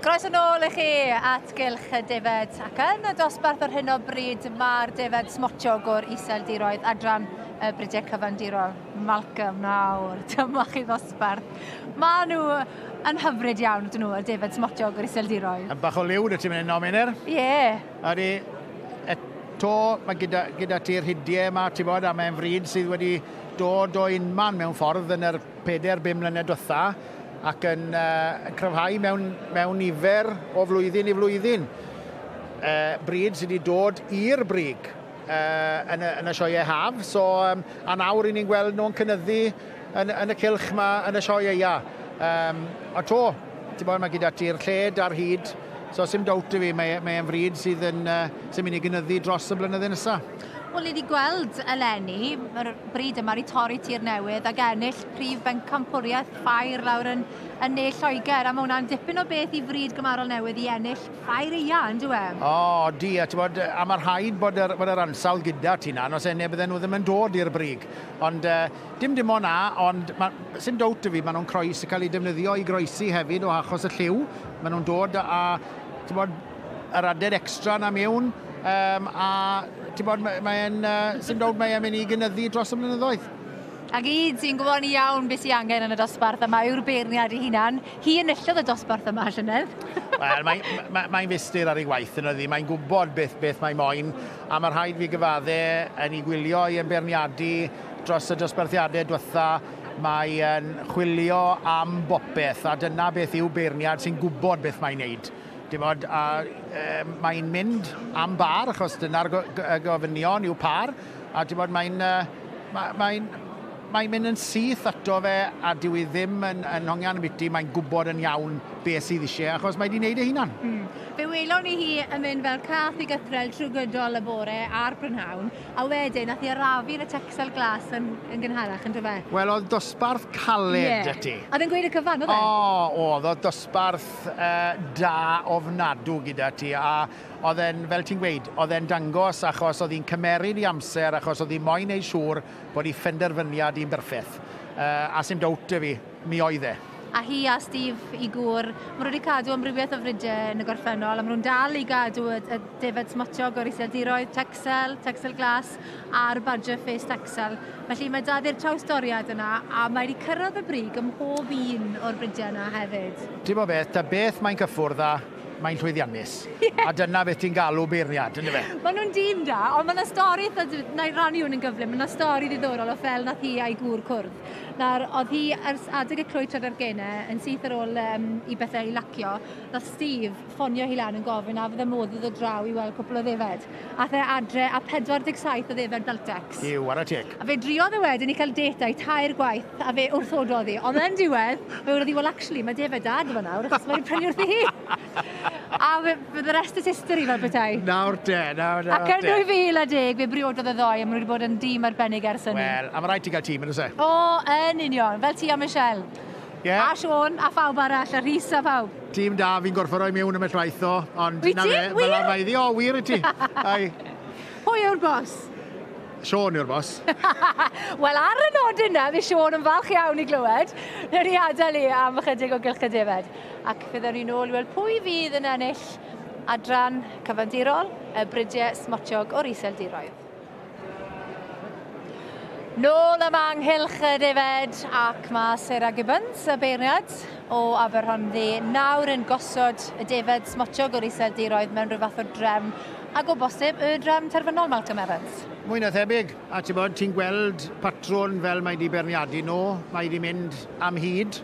Croeso nôl i chi at Gylch y Defaid ac yn y dosbarth ar hyn o bryd mae'r defaid smotiog o'r Iseldiroedd adran y Bridiau Cyfandirol. Malcolm nawr, dyma chi ddosbarth. Maen nhw yn hyfryd iawn ydyn nhw, y defaid smotiog o'r Iseldiroedd. Yn bach o liw 'da ti fan hyn, Meinir. Ie. Yeah. Ydy, eto mae gyda, gyda ti'r hidiau yma, ti'n bod, a mae'n fryd sydd wedi dod o unman mewn ffordd yn yr 4-5 mlynedd diwetha ac yn uh, cryfhau mewn, mewn nifer o flwyddyn i flwyddyn. Uh, bryd sydd wedi dod i'r brig uh, yn, y, yn y sioeau haf, so, um, a nawr i ni'n gweld nhw'n cynyddu yn, yn y cylch yma yn y sioe eia. Um, ond to, ti'n bod, mae gyda ti'r lled a'r hyd, so sim dowt i fi, mae'n mae fryd sydd yn, uh, sy'n mynd i gynyddu dros y blynydde nesaf. Wel, ni wedi gweld eleni, mae'r bryd yma wedi torri tir newydd ac ennill prif bencampwriaeth ffair lawr yn, yn ne Lloegr, a mae hwnna'n dipyn o beth i fryd gymarol newydd i ennill ffair eia, yn dyw e? O, di, a ti'n bod, a mae rhaid bod yr, bod yr ansawdd gyda ti na, os enau bydden nhw ddim yn dod i'r brig. Ond uh, dim dim ond na, ond ma, sim dowt i fi, maen nhw'n croes, cael eu defnyddio i groesi hefyd o achos y lliw. Maen nhw'n dod a, ti'n bod, yr added extra na mewn, um, a ti'n bod, mae'n, uh, sy'n dod, mae'n mynd i gynyddu dros y blynyddoedd. Ac un sy'n gwybod yn iawn beth sy'n angen yn y dosbarth yma yw'r beirniad ei hunan. Hi enillodd y dosbarth yma llynedd. Wel, mae'n mae, mae fistr ar ei waith yn oeddi. Mae'n gwybod beth, beth mae moyn, a mae rhaid fi gyfadde yn ei gwylio i yn beirniadu dros y dosbarthiadau diwetha. Mae'n chwilio am bopeth, a dyna beth yw beirniad sy'n gwybod beth mae'n neud. Dim ond, a e, mae'n mynd am bar, achos dyna'r go, gofynion yw par, a dim ond mae'n mae, mae, mae'n mynd yn syth ato fe a dyw i ddim yn, yn hongian ambiti, mae'n gwybod yn iawn beth sydd eisiau, achos mae wedi wneud ei hunan. Mm. Fe welon ni hi yn mynd fel cath i gythrel trwy gydol y bore a'r prynhawn, a wedyn nath hi arafu yn y Texel glas yn, yn gynharach, yn fe? Wel, oedd dosbarth caled yeah. ti. Oedd yn gweud y cyfan, oedd e? O, oedd, oedd dosbarth uh, da ofnadw gyda ti, a oedd e'n, fel ti'n gweud, oedd e'n dangos achos oedd hi'n cymeryd i amser, achos oedd hi moyn neud siŵr bod ei phenderfyniad hi'n berffeth. Uh, a sy'n dowt i fi, mi oedd e. A hi a Steve i gŵr, maen nhw wedi cadw amrywiaeth o fridiau yn y gorffennol, a maen nhw'n dal i gadw y, y defaid smotiog o'r Iseldiroedd, Texel, Texel Glas a'r Badger Face Texel. Felly mae 'da fi'r trawstoriad yna a mae wedi cyrraedd y brig ym mhob un o'r bridiau yna hefyd. Ti'n bod beth, ta beth mae'n cyffwrdd â, mae'n llwyddiannus. Yeah. A dyna beth ti'n galw beirniad, ynddo fe? Maen nhw'n dîm da, ond mae yna stori, na i rannu hwn yn gyflym, mae yna stori ddiddorol o fel nath hi a'i gŵr cwrdd. Nawr, oedd hi ers adeg y clwy trad genau, yn syth ar ôl um, i bethau i lacio, nath Steve ffonio hi lan yn gofyn a fydde modd iddo draw i weld cwpl o ddefed. Ath e adre a 47 o ddefed Beltex. Yw, ar y teg. A fe driodd e wedyn i cael date i tair gwaith, a fe wrthododd hi. Ond yn diwedd, fe wedodd hi, well actually, mae defed dad yma nawr, achos mae'n prynu wrthi hi. a fe, the rest is history fel petai. Nawr te, nawr, nawr Ac yn 2010, fe briododd y ddoi, a maen nhw wedi bod yn dîm arbennig ers hynny. Wel, a mae rhaid ti gael tîm, yn oes e? O, yn union, fel ti a Michelle. Yeah. A Siôn, a phawb arall, a Rhys a phawb. Tîm da, fi'n gorfod rhoi mewn am y llwaith o, ond Wyt ti? Wir? Fel iddi, o, wir i ti. Ai. Pwy yw'r bos? Siôn yw'r bos. Wel, ar y nodyn na, fe Siôn yn falch iawn i glywed. Newn ni adael i am ychydig o gylch y defed. Ac fe ddewn ni nôl i weld pwy fydd yn ennill adran cyfandirol y brydiau smotiog o'r Iseldiroedd. Nôl yma ynghylch y defed ac mae Sarah Gibbons, y beirniad o Aberhonddu, nawr yn gosod y defed smotiog o'r Iseldiroedd mewn rhyw fath o drefn ac o bosib y drefn terfynol Malcolm Evans. Mwy na thebyg, a ti'n bod, ti'n gweld patrwn fel mae di beirniadu nhw, mae di mynd am hyd,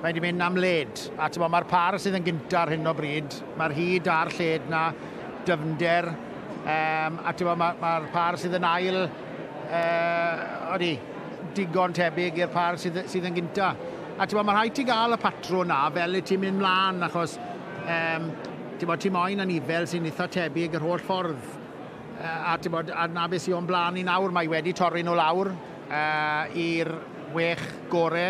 mae di mynd am led. A ti'n bod, mae'r par sydd yn gynta ar hyn o bryd, mae'r hyd a'r lled na, dyfnder, Um, a ti'n mae'r ma, par sydd yn ail, uh, odi, digon tebyg i'r par sydd, sydd yn gynta. A ti'n mae rhaid ti gael y patrwn na fel i ti'n mynd mlaen, achos um, ti'n bod, ti moyn anifel sy'n eitha tebyg yr holl ffordd. Uh, a ti'n bod, a na beth sy'n o'n blaen i nawr, mae wedi torri nhw lawr uh, i'r wech gore.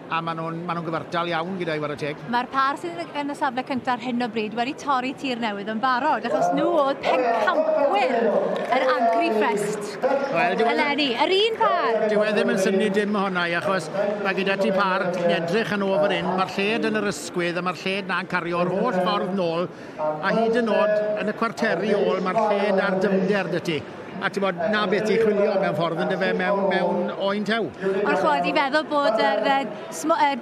A maen nhw'n ma nhw gyfartal iawn gyda'i whare teg. Mae'r par sydd yn y safle cyntaf ar hyn o bryd wedi torri tir newydd yn barod, achos nhw oedd pencampwyr yr Agrifest Wel, eleni. Yr un par! Dyw e ddim yn synnu dim ohona i, achos mae gyda ti par yn edrych yn ôl fan hyn, mae'r lled yn yr ysgwydd a mae'r lled na'n cario'r holl ffordd nôl, a hyd yn oed yn y cwarteri ôl mae'r lled a'r dyfnder 'da ti. A ti'n bod, na beth ti'n chwilio mewn ffordd yn dyfe mewn oen tew. Ond chwod, i feddwl bod yr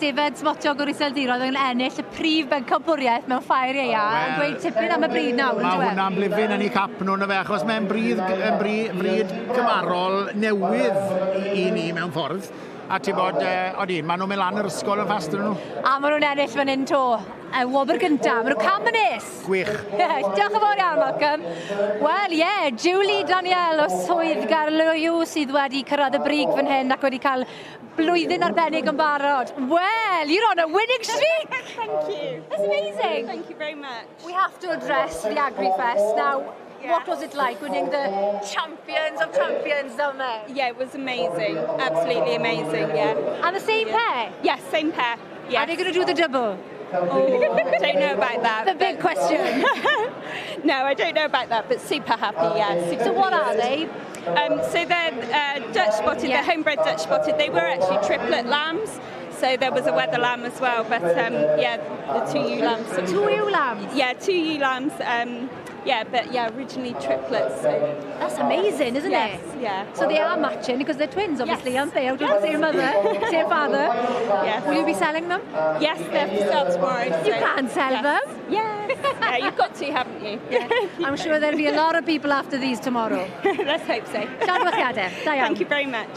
defed smotiog o'r Iseldiroedd yn ennill y prif bencampwriaeth mewn ffair iea, yn gweud tipyn am y brid nawr, Mae hwnna'n blifyn yn ei cap nhw, na fe, achos mae'n bryd cymarol newydd i ni mewn ffordd. A ti'n bod, odi, maen nhw'n mynd lan yr ysgol yn fast yn nhw. A maen nhw'n ennill fan hyn to. Y wobr gyntaf. Maen nhw cam yn nes. Gwych. Diolch yn fawr iawn, Malcolm. Wel, ie, yeah, Julie Daniel o Swydd Gaerloyw sydd wedi cyrraedd y brig fan hyn ac wedi cael blwyddyn arbennig yn barod. Well, you're on a winning streak. Thank you. That's amazing. Thank you very much. We have to address the AgriFest. Now, what was it like winning the champions of champions down there? Yeah, it was amazing. Absolutely amazing, yeah. And the same pair? Yes, same pair. Yes. Are they going to do the double? Oh, don't know about that. The big question. No, I don't know about that, but super happy, yeah. Super So what are pleased. they? So they're Dutch spotted, they're homebred Dutch spotted. They were actually triplet lambs, so there was a wether lamb as well, but yeah, the two ewe lambs. Two ewe lambs? Yeah, two ewe lambs. Yeah, but yeah, originally triplets. So. That's amazing, isn't Yes, it? yeah. So they are matching because they're twins, obviously, Yes. aren't they? Out of the same mother, same father. Yes. Will you be selling them? Yes, they're for sale tomorrow. You can sell yes. them. Yes. Yeah, you've got to, haven't you? Yeah. I'm sure there'll be a lot of people after these tomorrow. Let's hope so. Llongyfarchiadau. Da iawn. Thank you very much.